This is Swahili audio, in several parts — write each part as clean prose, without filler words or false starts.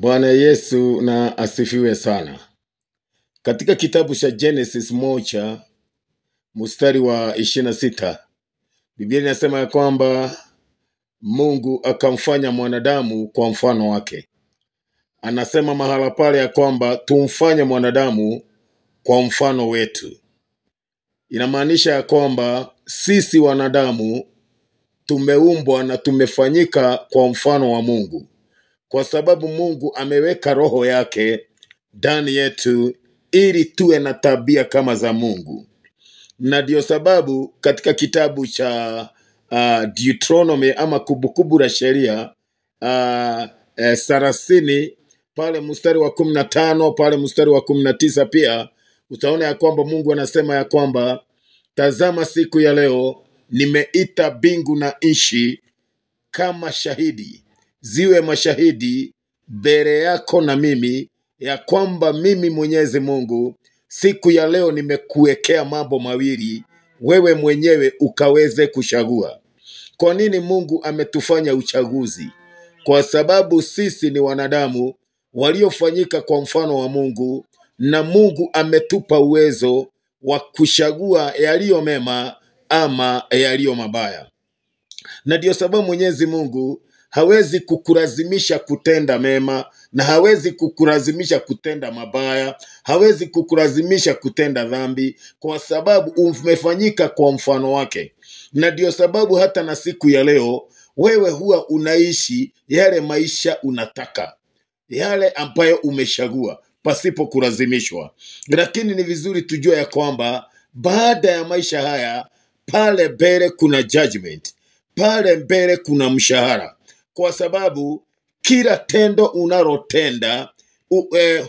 Bwana Yesu na asifiwe sana. Katika kitabu cha Genesis 1 mstari wa 26, Biblia inasema ya kwamba Mungu akamfanya mwanadamu kwa mfano wake. Anasema mahala pale ya kwamba tumfanye mwanadamu kwa mfano wetu. Inamaanisha ya kwamba sisi wanadamu tumeumbwa na tumefanyika kwa mfano wa Mungu, kwa sababu Mungu ameweka roho yake ndani yetu ili tuwe na tabia kama za Mungu. Na ndio sababu katika kitabu cha Deuteronomy ama Kumbukumbu la Sheria 30 pale mstari wa 15 pale mstari wa 19 pia utaona ya kwamba Mungu anasema ya kwamba tazama, siku ya leo nimeita mbingu na nchi kama shahidi, ziwe mashahidi mbele yako na mimi, ya kwamba mimi Mwenyezi Mungu siku ya leo nimekuwekea mambo mawili, wewe mwenyewe ukaweze kuchagua. Kwa nini Mungu ametufanya uchaguzi? Kwa sababu sisi ni wanadamu waliofanyika kwa mfano wa Mungu, na Mungu ametupa uwezo wa kuchagua yaliyo mema ama yaliyo mabaya. Na ndio sababu Mwenyezi Mungu hawezi kukulazimisha kutenda mema na hawezi kukulazimisha kutenda mabaya, hawezi kukulazimisha kutenda dhambi, kwa sababu umefanyika kwa mfano wake. Na ndio sababu hata na siku ya leo wewe huwa unaishi yale maisha unataka, yale ambayo umechagua pasipo kulazimishwa. Lakini ni vizuri tujue ya kwamba baada ya maisha haya, pale mbele kuna judgment, pale mbele kuna mshahara, kwa sababu kila tendo unalotenda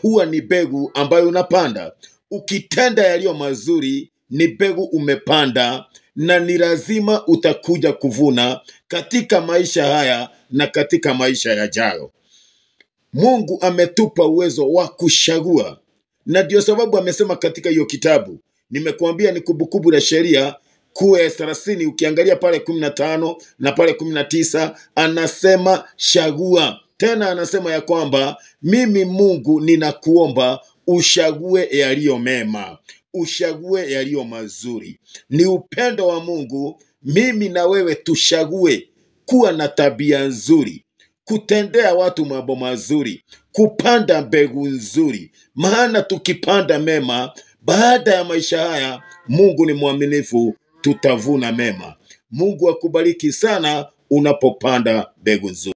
huwa ni mbegu ambayo unapanda. Ukitenda yaliyo mazuri ni mbegu umepanda, na ni lazima utakuja kuvuna katika maisha haya na katika maisha yajayo. Mungu ametupa uwezo wa kuchagua, na ndio sababu amesema katika hiyo kitabu, nimekuambia ni Kumbukumbu la Sheria kuu 30, ukiangalia pale 15 na pale 19, anasema chagua. Tena anasema ya kwamba mimi Mungu ninakuomba uchague yaliyo mema, uchague yaliyo mazuri. Ni upendo wa Mungu mimi na wewe tuchague kuwa na tabia nzuri, kutendea watu mambo mazuri, kupanda mbegu nzuri. Maana tukipanda mema, baada ya maisha haya, Mungu ni mwaminifu, tutavuna mema. Mungu akubariki sana unapopanda mbegu nzuri.